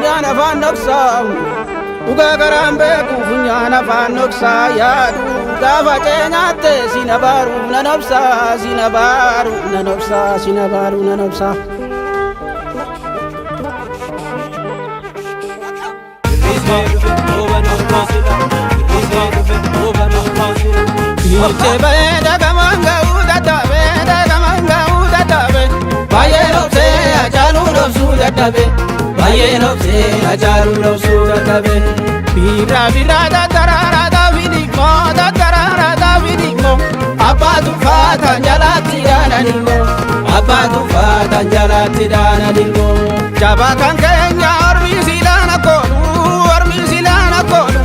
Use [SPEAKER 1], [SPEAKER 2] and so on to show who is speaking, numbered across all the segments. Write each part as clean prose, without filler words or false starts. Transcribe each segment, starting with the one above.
[SPEAKER 1] Funyaan afaan dhoksaa, dhugaa garaan beeku funyaan afaan dhoksaa yaadu gaafa ceenyaatte si na baaruuf nan obsaa, si na baaruuf nan obsaa, si na baaruuf nan obsaa. Fiichee ba'ee dagamaan ga'uu dadhabee, dagamaan ga'uu dadhabee, baay'ee dhoksee Hacaaluu dhoksuu dadhabee, baay'ee dhoksee Hacaaluu dhoksuu dadhabee. Birraa birraa daddararaa daafidhimoo, daddararaa daafidhimoo, abbaa tuffaataan jalaatti daananilmoo, abbaa tuffaataan jalaatti daananilmoo. Jabaa kan keenya ormi silaan akkoolu, ormi silaan akkoolu,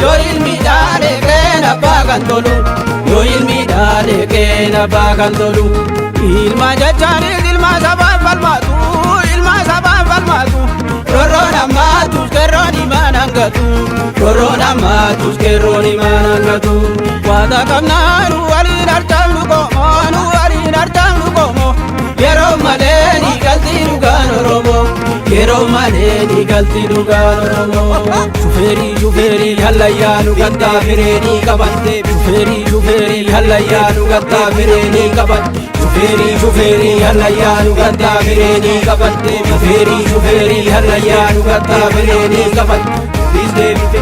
[SPEAKER 1] yoo ilmi dhaalee qeen abbaa kan tolu, yoo ilmi dhaalee qeen abbaa kan tolu. Ilma jechaanis ilma sabaaf falmaatu, ilma sabaaf falmaatu, rorroon ammaatu qeerroon himaan hangatu, rorroon ammaatu qeerroon himaan hangatu. Waata qabnaanu waliin harcaafnu qomoo, nu waliin harcaafnu qomoo, yeroo malee ni galti dhugaan Oromoo, yeroo malee ni galti dhugaan Oromoo. Shufeerii shufeerii hallayyaa nu gattaa fireenii qabatte, shufeerii shufeerii hallayyaa nu gattaa fireenii qabatte, shufeerii shufeerii hallayyaa nu gattaa fireenii qabatte, shufeerii shufeerii hallayyaa nu gattaa fireenii qabatte. Deebite.